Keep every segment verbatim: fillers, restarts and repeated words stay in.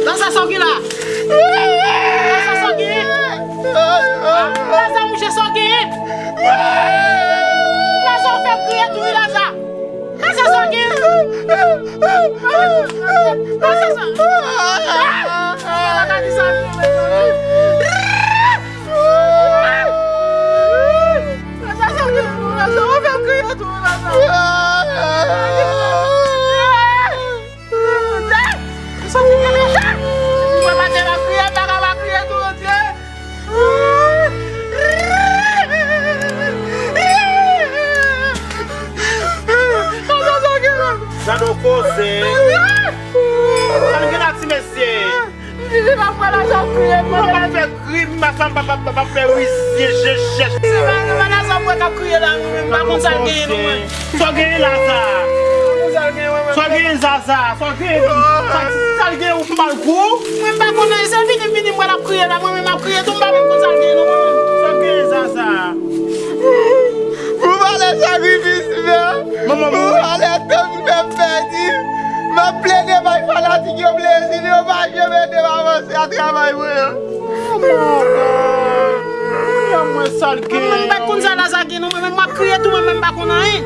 Laza, sa w gen la? Laza, sa w gen? Laza, mouche, sa w gen? Laza, w fè m kriye tou wi, Laza. Laza, sa w gen? Laza, sa... Ah! Laza, sa w gen? Laza, sa w gen? Laza, w fè m kriye tou wi, Laza. Mwen pa te va kriye, m pa ka pa kriye tou, Bondye. Gade yon koze. Sa nou gen la, ti mesye? Vivi pa pran lajan kriye. Mwen pa fè krim, m pa fè, m pa, pa, pa, pa fè rizye, je chèch. Se pa, se pa lajan mwen k ap kriye la, mwen menm, m pa konn sa l genyen non mwen. Sa w genyen Laza? Sa w genyen Zaza? Sa w genyen? Sa, sa l genyen ou mal gou? Mwen m pa konn anyen, se vini m vini m wè l ap kriye la, mwen menm m ap kriye tou, m pa menm konn sa l genyen non mwen menm. Sa w genyen Zaza? Pou valè sakrifis m fè, pou valè tan m fè m pèdi, m ap plede bay fanatik yo plezi, men yo pa janm ede m avanse a travay mwen an. Oh my God. Kounye a mwen sa l gen. Mwen menm m pa konn sa Laza gen non, mwen menm m ap kriye tou, mwen menm m pa konn anyen.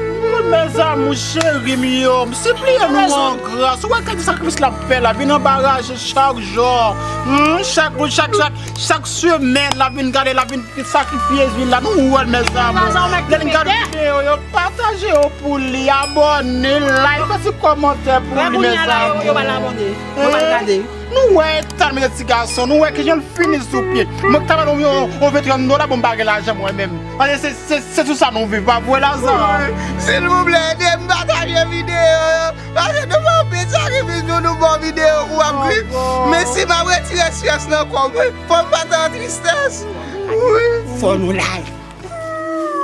Mezanmi, cheri m yo, m sipliye nou an gras. Ou wè kantite sakrifis l ap fè la, vin anba raje chak jou. Hmm, chak, chak, chak, chak semèn, l ap vin gade, l ap vin sakrifye vi l la. Nou wè l, mezanmi. Lè n gade videyo yo, pataje yo pou li, abòne, like, fè ti kòmantè pou li, mezanmi. Yo pa abòne, yo pa gade. Nou wè eta l, mesye, ti gason, nou wè kijan l fini sou pye. Mwen ki ta ba nou yon, yon veteran dola, bon, m pa gen lajan mwen menm. Paske se, se, se sou sa nou viv, pa vre, Laza? Wi, silvouplè, ede m pataje videyo yo. Paske nou fè anpil sakrifis pou nou ba w videyo pou w ap gri. Men si m ap retire estrès nan kò mwen, fò m pa t an tristès. Wi. Fò nou like.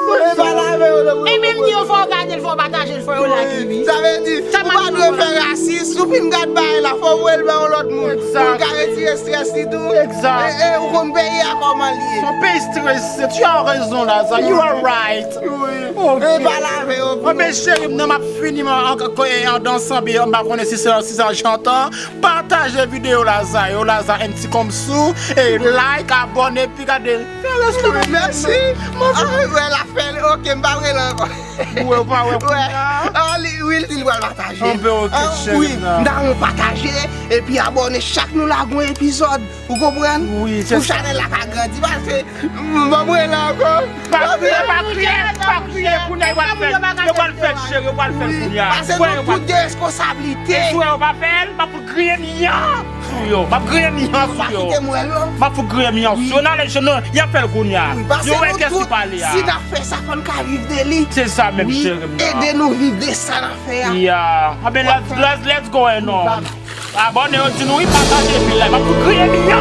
Mwen pa lave yo, non. E menm di yo fò w gade l, fò w pataje l, fò yo like li wi. Sa vle di, ou pa dwe fè rasis, ou fin gad bagay la, fò w voye l ba yon lòt moun. Pou l ka retire estrès li tou. Egzat. E, e, ou konn peyi a kòman l ye. Se yon peyi strese. Tu as raison, Laza. You are right. Wi. Ok. E pa lave yo. Anben, cheri m nan, m ap fini, m an, an, an, an dansan, byen, m pa konnen si se, si se an chantan. Pataje videyo Laza yo, Laza M T Komsou, e like, abòne, epi gade. Fè rès li menm. Mèsi. Ah, wè, l ap fè l. Ok, m pa vle l ankò. Ou wè, ou pa wè kounye a? Ah, li, wi, li di l pral pataje. Anben, ok, cheri m nan. M ta renmen pataje, epi abòne chak nou lage yon epizòd. Ou konprann? Wi, se sa. Pou chanèl la ka grandi, paske, m, ban mwen la ankò. Pa kriye, pa kriye, pa kriye, kounye a yo pral fè l. Yo pral fè l, cheri, yo pral fè l kounye a. Paske nou tout gen responsablite. E si w wè yo pa fè l, m ap fout griyen miyò sou yo. M ap griyen miyò sou yo. Pa kite m wè l non. M ap fout griyen miyò sou yo. Nan lè jèn yo, y ap fè l kounye a. Wi, paske nou tout, si n ap fè sa, fò n ka viv de li. Se sa menm, cheri m nan. Ede nou viv de sa n ap fè a. Yeah. Anben, let's, let's, let's go, non. Abòne yo di nou wi, pataje epi like. M ap fout griyen miyò.